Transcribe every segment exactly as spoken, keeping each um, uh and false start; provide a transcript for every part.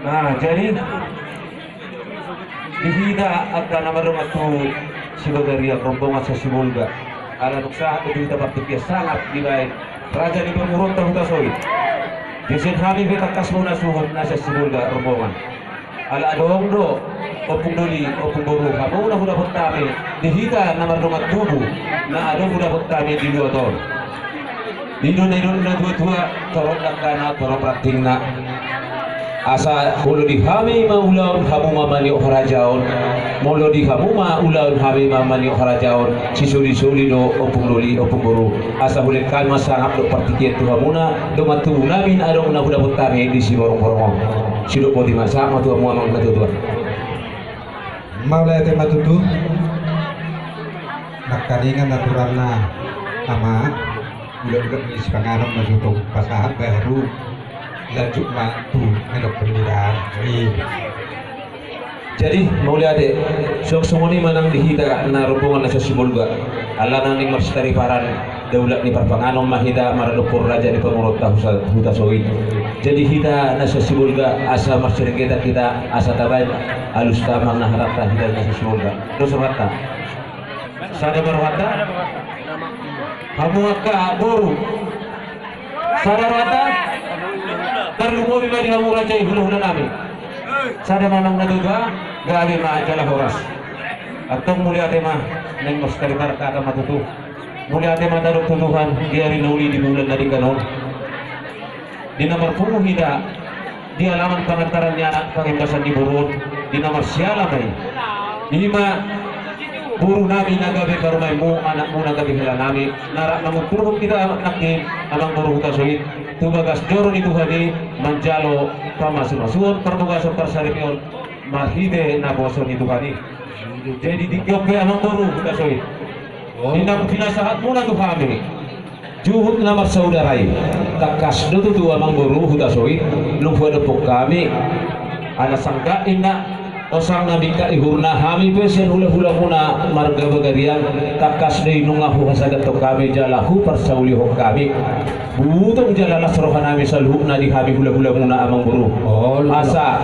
Nah, jadi di hita angka na mardongan tu Sibagariang, rombongan Sian Sibolga, ala dung sahat do di hita partingkian sangap dibaen raja ni pamoruonta Hutasoit. Di sian hami pe tangkas ma hasuhut na Sian Sibolga rombongan. Ala adong do ompung doli, ompung boru, hamu na hudapot hami di hita na mardongan tubu, na adong hudapot hami di luat on. Didok, didok na tua-tua, torop dangkana, torop rantingna. Asa molo di hami ma ulaon, hamu ma maniop harajaon. Molo di hamu ma ulaon, hami ma maniop harajaon. Sisoli-soli do ompung doli, ompung boru. Asa hulehon hami ma sangap dohot partingkian tu hamuna, dongan tubu nami na adong na hudapot hami di Siborongborong on. Sidok boti ma, sahat ma tu hamu amang na tua-tua. Mauliate ma tutu. Nangkaningan aturanna ama, ulak-ulak ni sipanganon ma tutu pasahat baru lanjut ma tu menok pernikahan. Jadi mauliate, suang songon i ma nang di hita na rombongan na Sian Sibolga. Alana naeng marsitariparan daulat ni parpanganon ma hita maradophon raja ni pamoruonta Husa-, Hutasoit. Jadi hita na Sian Sibolga asa marsiringgetan hita asa tabaen alusta manang hatanta hita na Sian Sibolga. Dos rohanta. Sada ma rohanta. Hamu angka boru. Sada rohanta. Tarlumobi ma di hamu raja i, hulahula nami. Sada ma amang na tua-tua, gabe ma jala horas. Antong mauliate ma, naeng marsitariparan hata ma tutu. Mauliate ma tadok tu Tuhan di ari na uli di bulan na denggan on. Di na marpungu hita di alaman pangantaran ni anak, pangembasan ni boru on, di na marsiala ma i. I ma boru nami na gabe parumaenmu, anakmu na gabe hela nami, na rap mangunturhon hita nangkin amang boru Hutasoit tu bagas joro ni Tuhan i, manjalo pamasu-masuon, parbogason, parsaripeon marhite naposo ni Tuhan i. Jadi tingki on pe amang boru Hutasoit, di na pinasahatmuna tu hami juhut na marsaudara i, tangkas do tutu amang boru Hutasoit, nunga huadophon hami. Ala sangkap inna, osang na mingkat ihurna, hami pe sian hulahulamuna marga Bagariang, tangkas do i nunga huhasadathon hami jala huparsaulihon hami. Butong jala las roha nami saluhutna di hami hulahulamuna amang boru. Asa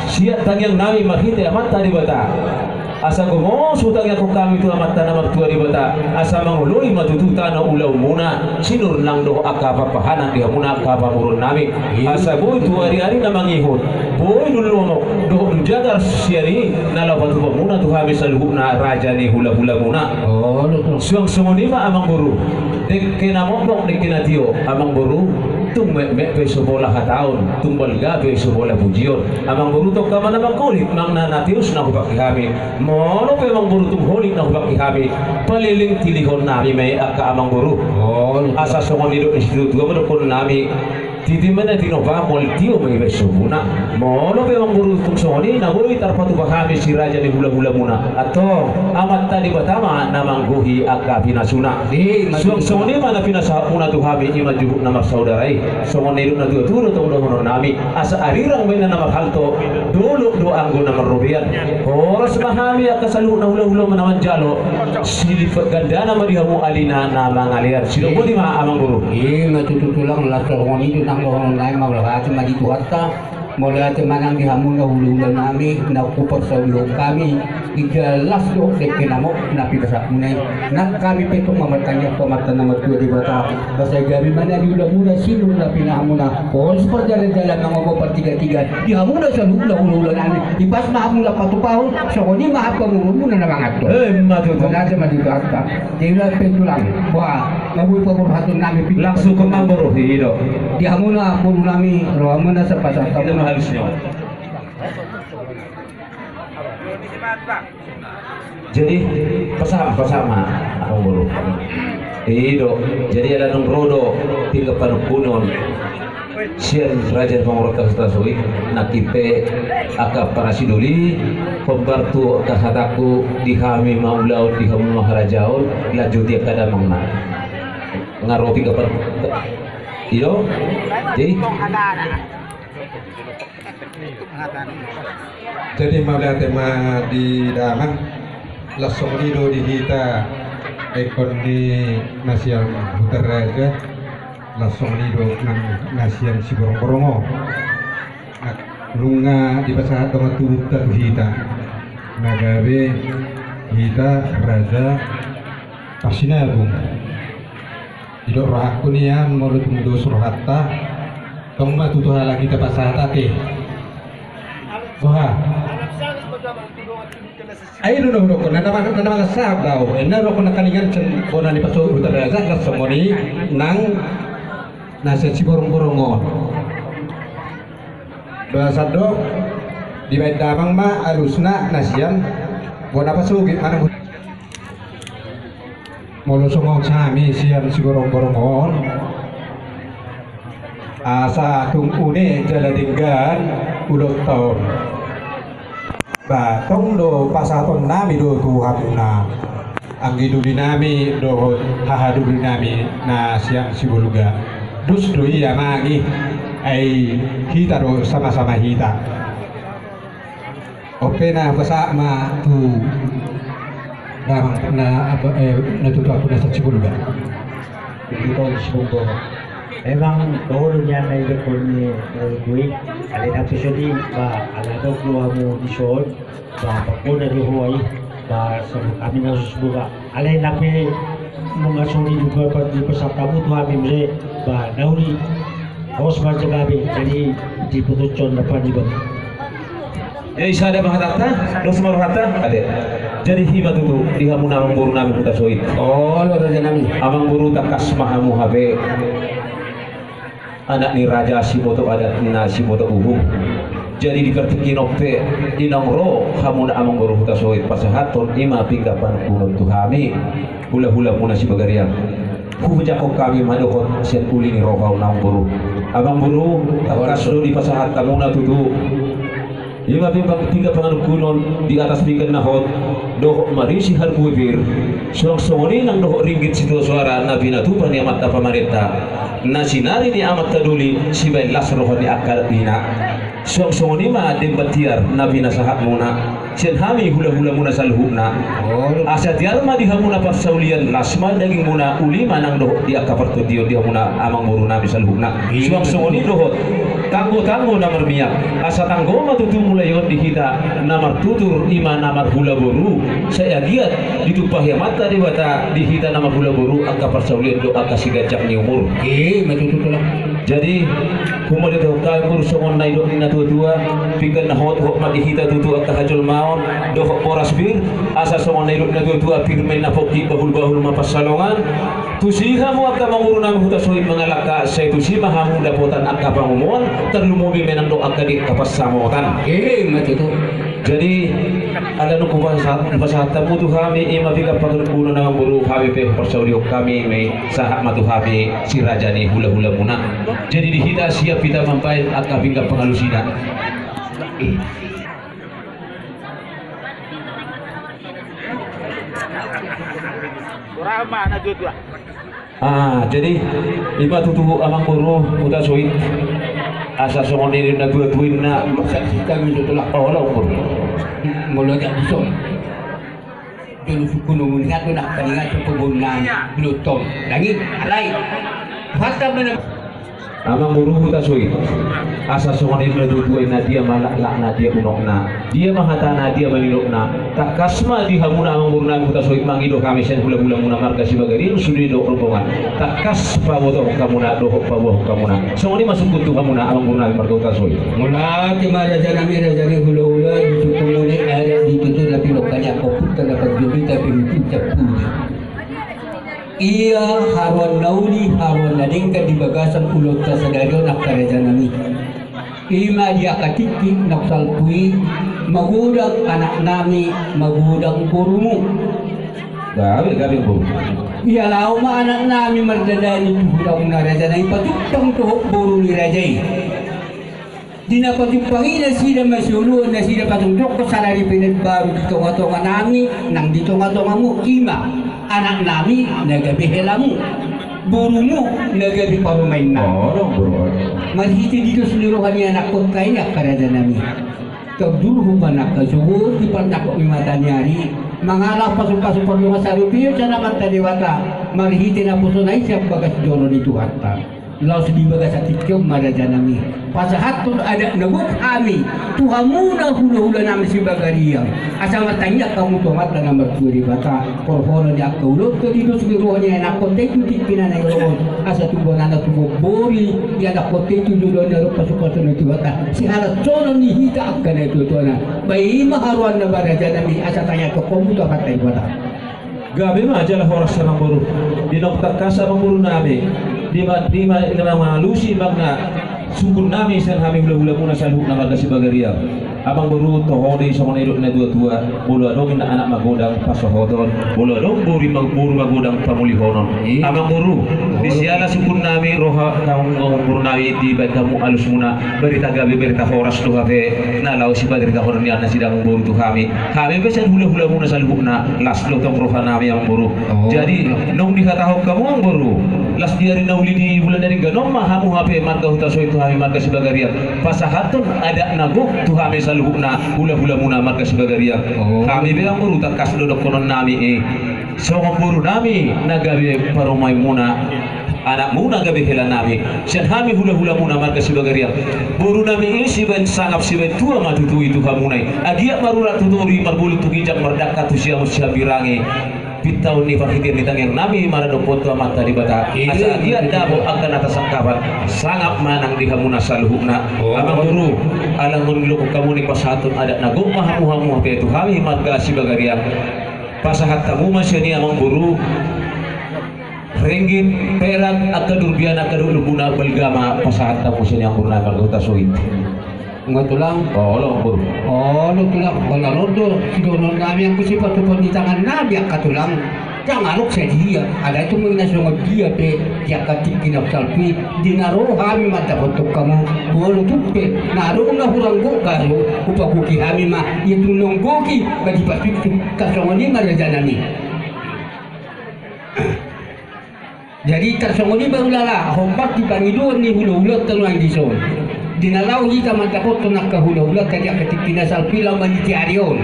siat tangiang nami marhite Amanta Debata. Asa gomos hutangiangkon hami tu Amanta na martua Debata, asa mangoloi ma tutu tano ulaonmuna, sinur nang dohot angka papahanan di hamuna angka pamoruon nami. Asa boi tu ari-ari na mangihut, boi dung lomo dohot dung jagar sian i na laho patupaonmuna tu hami saluhutna raja ni hulahulamuna. Suang songon i ma amang boru, dengke na mondok, dengke na tio amang boru, tung metmet pe so pola hataon, tung balga pe so pola pujion. Amang boru, tongka ma na mangholit manang na teus na hupangke hami. Molo pe amang boru tung holit na hupangke hami, paliling tilihon nami ma i angka amang boru. Asa songon nidok ni situatua ma dohonon nami, titi ma na tinopa, mual tio ma ibaen sombuna. Molo pe amang boru tung songon i na boi tarpatupa hami si raja ni hulahulamuna, antong Amanta Debata ma na manggohi angka pinasuna. Suang songon i ma na pinasahatmuna tu hami, i ma juhut na marsaudara i. Songon nidok na tuatua do tong dohonon nami, asa arirang ma inna na marhalto, dolok do anggo na marrobean. Horas ma hami angka saluhut na hulahula na manjalo, silihon gandana ma di hamu alina na mangalean. Sidok boti ma amang boru. I ma tutu tulang, las songon i do nang dohonon nami, mauliate ma di Tuhanta. Mauliate ma nang di hamu na hulahula nami na huparsaulihon hami di jala las dohot dengke na mondok na pinasahatmuna i. Nang hami pe tong ma martangiang tu Amanta na martua Debata, asa gabe ma na di ulaonmuna, sinur na pinahanmuna, horas parjalajalan mangomo partigatiga di hamuna saluhutna hulahula nami. Ipas ma hamu lam patupahon, songon i ma hamu pamoruonmuna na manganhon. Mauliate ma di Tuhanta. Jadi ulaon pe tulang, boha na boi paborhaton nami pe. Langsung ke amang boru, i do. Di hamuna boru nami, rohamuna sapasahat. Jadi pasahat, pasahat ma amang boru. I do. Jadi ala dung ro do pinggan panungkunon sian raja ni pamoruonta Hutasoit, nangkin pe angka parasi doli, hombar tu angka hatangku, di hami ma ulaon, di hamu ma harajaon, lanjuti angka damang na. Nga ro pinggan panungkunon. I do. Jadi Jadi mauliate ma di damang, las songon i do di hita, ingkon di na sian Hutaraja, las songon i do nang na sian Siborongborong on. Nah, Nunga dipasahat dongan tubunta tu hita na gabe hita raja Parsinabung. Didok rohangku nian molo tung dos rohanta, tong ma tutu halak hita pasahat ate. Boha? Ai do na hudokkon na na mangasahap do au. Enda hudokkon na kalingan sian bona ni pasohot huta raja na songon i nang na sian Siborongborong on. Basa do dibaen damang ma alusna na sian bona pasogit manang. Molo songon hami sian Siborongborong on, asa tung une jala denggan ulaonta on. Ba tong do pasahatonnami do tu hamuna anggi dolinami dohot haha dolinami na sian Sibolga. Dos do i amang i, ai hita do sama-sama hita. On pe na hupasahat ma tu damang na aba eh na tutu aku na sian Sibolga. Memang toho do nian na idokkon ni, eh, boi. Alai na pe songon i ba ala dok do hamu dison. Ba pangkona do ho ai. Ba songon hami na so Sibolga. Alai na pe nunga songon i dipasahat hamu tu hami muse ba na uli. Horas ma jala gabe, jadi diputushon na pan iba. Jadi sada ma hatanta, dos ma rohanta. Ate. Jadi i ma tutu di hamuna amangborunami Hutasoit. Olo rajanami. Amangboru, tangkas ma hamu hape anak ni raja, siboto adat na siboto uhum. Jadi di partingkian on pe, di naung ro hamuna amangboru Hutasoit pasahathon i ma pinggan panungkunon tu hami hulahulamuna Sibagariang. Hujangkon hami ma dohot sian uli ni roha on amangboru. Amangboru, tangkas do dipasahat hamuna tutu i ma pinggan panungkunon di atas pinggan na hot dohot marisi harbue pir, suang songon i nang dohot ringgit sitio soara na pinatupa ni amanta pamarenta na sinari ni amanta doli sibaen las roha ni angka adat ni ina. Suang songon i ma demban tiar na pinasahatmuna sian hami hulahulamuna saluhutna. Asa tiar ma di hamuna parsaulian, las ma dagingmuna, uli ma nang dohot di angka partondion di hamuna amangborunami saluhutna. Suang songon i dohot tanggotanggo na marmiak, asa tanggo ma tutu mulai on di hita na martutur i ma na marhulaboru. Sai anggiat ditumpahi amanta Debata di hita na marhulaboru angka parsaulian dohot angka siganjang ni umur. Ima tutu tulang. Jadi humaliang hami boru songon na nidok ni natuatua, pinggan na hot hot ma di hita tutu angka hajolmaon dohot boras pir, asa songon na nidok ni natuatua, pir ma inna pongki, bahulbahul ma pansalongan. Tusi hamu angka amangborunami Hutasoit mangalangka, sai tusi ma hamu dapotan angka pangomoan, tarlumobi ma nang dohot angka di angka pansamotan. Ima tutu. Jadi ala nunga hupasahat hamu tu hami i ma pinggan panungkunon amangboru, hami pe huparsaulihon hami ma i, sahat ma tu hami si raja ni hulahulamuna. Jadi di hita siap hita mambaen angka pinggan pangalusina. Jadi ima tutu amangboru Hutasoit, asa songon i na tuatua inna. Masa hita mi tutu lah. Olo amangboru. Molo jak dison. Jolo sungkun on muni satu na paningan sungkun on na biloton. Dangin alai. Hata mana. Amangboru Hutasoit, asa songon i na tuatua inna, dia ma laklakna, dia unokna, dia ma hatana, dia ma nidokna. Tangkas ma di hamuna amangborunami Hutasoit mangido hami sian hulahulamuna marga Sibagariang sude dohot rombongan. Tangkas pabotohon hamuna dohot paboahon hamuna. Songon i ma sungkun tu hamuna amangborunami marga Hutasoit. Mauliate ma rajanami, raja ni hulahula, di sungkunmuna i adat di tutu na pinungka ni angka ompunta na parjolo i, tapi mungkin campur. Ia haroan na uli, haroan na denggan di bagasan ulaonta sadari on angka rajanami. Ima di angka tingki na husalpu i, magodang anaknami, magodang borumu. Gabe, gabe boru. Ia laho ma anaknami mardalani tu hutamuna rajanami, patumpang dohot boru ni raja i. Di na patumpang i nasida masioloan, nasida patonjokkon sada ni pelean baru di tongatonganami nang di tongatongamu, ima anaknami na gabe helamu, borumu na gabe parumaenna. Marhite di dos ni roha ni anakkonta i angka rajanami, tondurhon ma nangkin sogot di parnangkok ni mataniari, mangalap pasupasu pardongan saripeon sian Amanta Debata marhite naposona i sian bagas joro ni Tuhanta. Laos di bagasan tingki on ma rajanami, Pasahathon adat na gok hami tu hamuna hulahula nami Sibagariang, asa martangiang hamu tu Amanta na martua Debata, horhon ni angka ulaonta di dos ni roha ni anakkonta i tu tingki na naeng ro on, asa tubu anakna tu boru, di anakkonta i tu joloan na ro pasupasu ni Tuhanta, sihalansonon ni hita angka natuatuana. Ba i ma haroanna ba raja nami, asa tangiangkon hamu tu Amanta Debata. Gabe ma jala horas amangboru. Di naung tangkas amangboru nami, di ma, di ma, di ma mangalusi amang na sungkun nami sian hami hulahulamuna saluhutna marga Sibagariang. Amangboru, toho do i songon na nidok ni natuatua, molo adong anak magodang pasohoton, molo adong boru ma, boru magodang pamulihonon. Amangboru, di siala sungkun nami roha hamu amangboru nami, dibaen hamu alusmuna, barita gabe barita horas do hape na laho sibarita horas ni anna sidang boru tu hami. Hami pe sian hulahulamuna saluhutna las do tong roha nami amangboru. Jadi naung dihatahon hamu amangboru, las di ari na uli di bulan na denggan on ma hamu hape marga Hutasoit tu hami marga Sibagariang, pasahathon adat na gok tu hami saluhutna hulahulamuna marga Sibagariang. Hami pe amangboru tangkas do dohonon nami i, songon boru nami na gabe parumaenmuna, anakmuna gabe hela nami, sian hami hulahulamuna marga Sibagariang. Boru nami i sibaen sangap sibaen tua ma tutu i tu hamuna i. Anggiat marurat tu toru i, marbolit tu ginjang, mardangka tu siamun sihabirangi. Pintaon ni parhitean ni tangiang nami maradophon tu Amanta Debata, asa anggiat dapot angka na tasangkapan, sangap ma nang di hamuna saluhutna. Amangboru, ala nunga didokkon hamu i, pasahathon adat na gok ma hamu, hamu hape tu hami marga Sibagariang. Pasahat hamu ma sian i amangboru, ringgit, perak, angka durbian, angka dolok muna, balga ma pasahat hamu sian i amangboru nami marga Hutasoit. Nga tulang. Olo amangboru. Olo tulang, holan on do sidohonon nami, anggo sipatupaon ni tangan nami angka tulang, ndang adong sadia. Alai tung mangina songon dia pe di angka tingki na salpu i, di na ro hami mandapothon hamu, molo tung pe na adong na hurang gok, gabe hupagoki hami ma, ia tung naung gok i, gabe dipasuksuk. Tarsongon i ma raja nami. Jadi tarsongon i ma ulala, hombar di pangidoan ni hulahulanta nuaeng dison, di na laho hita mandapothon angka hulahulanta di angka tingki na salpu i laho maniti ari on.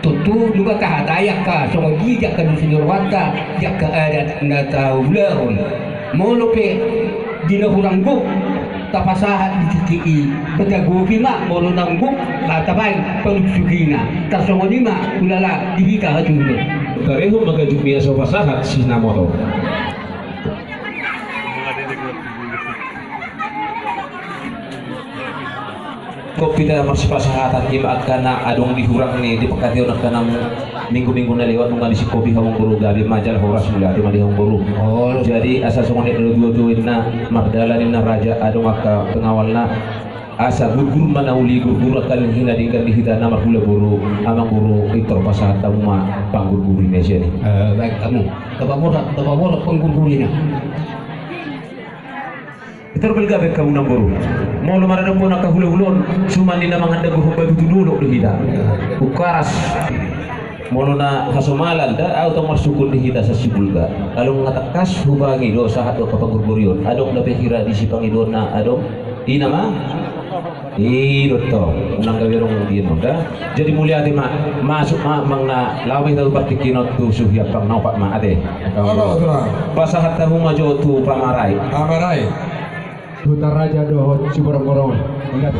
Tontu nunga tahatai angka songon i di angka dos ni rohanta, di angka adat na taulahon. Molo pe di na hurang gok tapasahat di tingki i, patagopi ma, molo naung gok ma tabaen panuksukina. Tarsongon i ma ulala di hita hatuduhon. Tarehon ma gajut ni aso pasahat sinamoto. Gok hita marsipasahatan, ima angka na adong di hurang ni di pangkataion angka na minggu-minggu na lewat nunga disingkopi hamu amangboru, gabe ma jala horas, mauliate ma di hamu amangboru. Jadi asa songon i do tutu inna mardalan inna raja, adong angka pengawalna, asa gurgur ma na uli, gurgur angka na hina denggan di hita na marhula boru, amangboru, pintor pasahat hamu ma panggurguri na sian i. Eh, baik, hamu. Tapaborat, tapaborat panggurgurina. Pintor balga baen hamu amangboru. Molo maradophon angka hulahula on, suman ni na mangandagohon batu tu dolok do hita. Ungkaras. Molo na hasomalan da, au tong marsungkun di hita sian Sibulga. Alai nunga tangkas hupangido, sahat do angka panggurguri on. Adong dope hira di sipangidoanna, adong. I nama? I do tong. Unang gabe adong di na da. Jadi mauliate ma, masuk ma amang na laho ma hita tu partingkian on tu suhi ampang na opat ma ate. Pasahat hamu ma jo tu pamarai. Pamarai. Hutaraja dohot Siborongborong. Mauliate.